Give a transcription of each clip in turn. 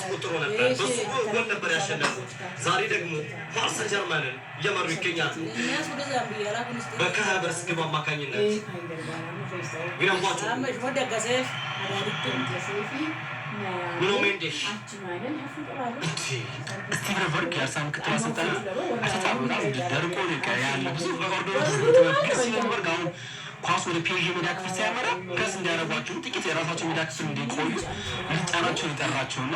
አስቆጥሮ ነበር። በሱ ጎል ነበር ያሸነፉት። ዛሬ ደግሞ ፓሪስ ሰን ጀርመንን እየመሩ ይገኛሉ። በካይ ሃቨርትዝ ግብ አማካኝነት ዊሊያም ፓቾ፣ ኑኖ ሜንዴሽ። ስቲቨን በርግ የአርሰናል ምክትል አሰልጣኝ፣ አርቴታ በጣም ደርቆ ነው ያለ፣ ብዙ order ኦች፣ ግን ስቲቨን በርግ አሁን ኳስ ወደ ፒኤስጂ ሜዳ ክፍል ሲያመራ ፕረስ እንዲያደርጓቸው፣ ጥቂት የራሳቸው ሜዳ ክፍል እንዲቆዩ ሊጠራቸው ሊጠራቸው እና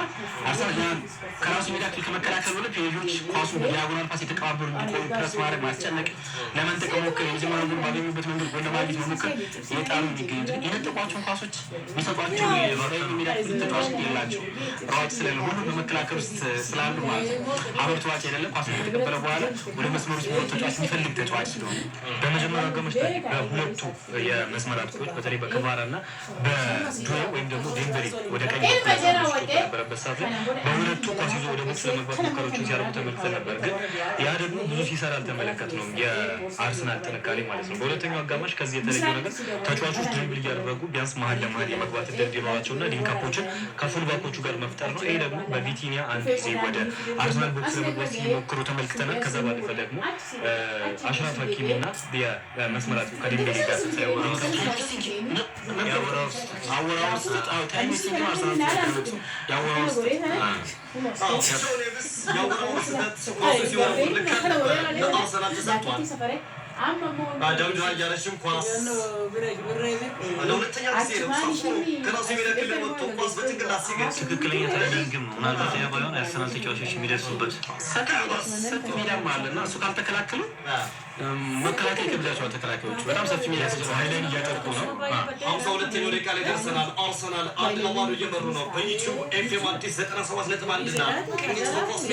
አርሰናል ያን ከራሱ ሜዳ ክፍል ከመከላከል ወደ ፒኤስጂዎች ኳሱን በ diagonal pass የተቀባበሉ እንዲቆዩ ፕረስ ማድረግ፣ ማስጨነቅ፣ ለመንጠቅ መሞከር፣ የመጀመሪያው ጎል ባገኙበት መንገድ ጎል ለማግኘት መሞከር የጣሩ የሚገኙት የነጠቋቸውን ኳሶች የሚሰጧቸው የሜዳ ክፍል ተጫዋች የላቸው፣ ሯጭ ስለሌለ፣ ሁሉም በመከላከል ውስጥ ስላሉ ማለት ነው። ሀቨርትዝ ሯጭ አይደለም። ኳሱን ከተቀበለ በኋላ ወደ መስመር ውስጥ የሚወጡ ተጫዋች የሚፈልግ ተጫዋች ስለሆነ። በመጀመሪያው አጋማሽ ላይ በሁለቱ የመስመር አጥቂዎች፣ በተለይ በክቫራ እና በዱዌ ወይም ደግሞ ዴምበሌ ወደ ቀኝ በኩል በነበረበት ሰዓት ላይ በሁለቱ ኳስ ይዞ ወደ box ለመግባት ሙከራዎችን ሲያደርጉ ተመልክተን ነበር። ግን ያ ደግሞ ብዙ ሲሰራ አልተመለከትነውም፣ የአርሰናል ጥንካሬ ማለት ነው። በሁለተኛው አጋማሽ ከዚህ የተለየው ነገር ተጫዋቾች dribble እያደረጉ ቢያንስ መሀል ለመሀል የመግባት እድል እንዲኖራቸው እና link up ኦችን ከ full back ኦቹ ጋር መፍጠር ነው። ይሄ ደግሞ በቪቲኒያ አንድ ጊዜ ወደ አርሰናል box ለመግባት ሲሞክሩ ተመልክተናል። ከዛ ባለፈ ደግሞ አሽራፍ ሀኪሚ እና የመስመር አጥቂው ከዴምቤሌ ጋር አወራወር ስህተት፣ time wasting ነው። አርሰናል የአወራወር ስህተት። የአወራወር ስህተት፣ ኳሱ ሲወረውር ልክ አልነበረም። ለአርሰናል ተሰጥቷል። ዳዊት አያለሽም ኳስ ለሁለተኛ ጊዜ ነው ሳፎ ከራሱ የሜዳ ክልል ወጥቶ ኳስ በጭንቅላት ሲገጭ። ትክክለኛ timing ም ነው። ምናልባት ያ ባይሆን የአርሰናል ተጫዋቾች የሚደርሱበት ሰፊ ሜዳም አለ እና እሱ ካልተከላከሉ መከላከል ይከብዳቸዋል። ተከላካዮቹ በጣም ሰፊ ሜዳ high line እያጠቁ ነው። 52ኛው ደቂቃ ላይ ደርሰናል። አርሰናል 1-0 እየመሩ ነው። በዩቲዩብ ኤፍኤም አዲስ 97.1 እና ቅኝት በኳስ ሜዳ።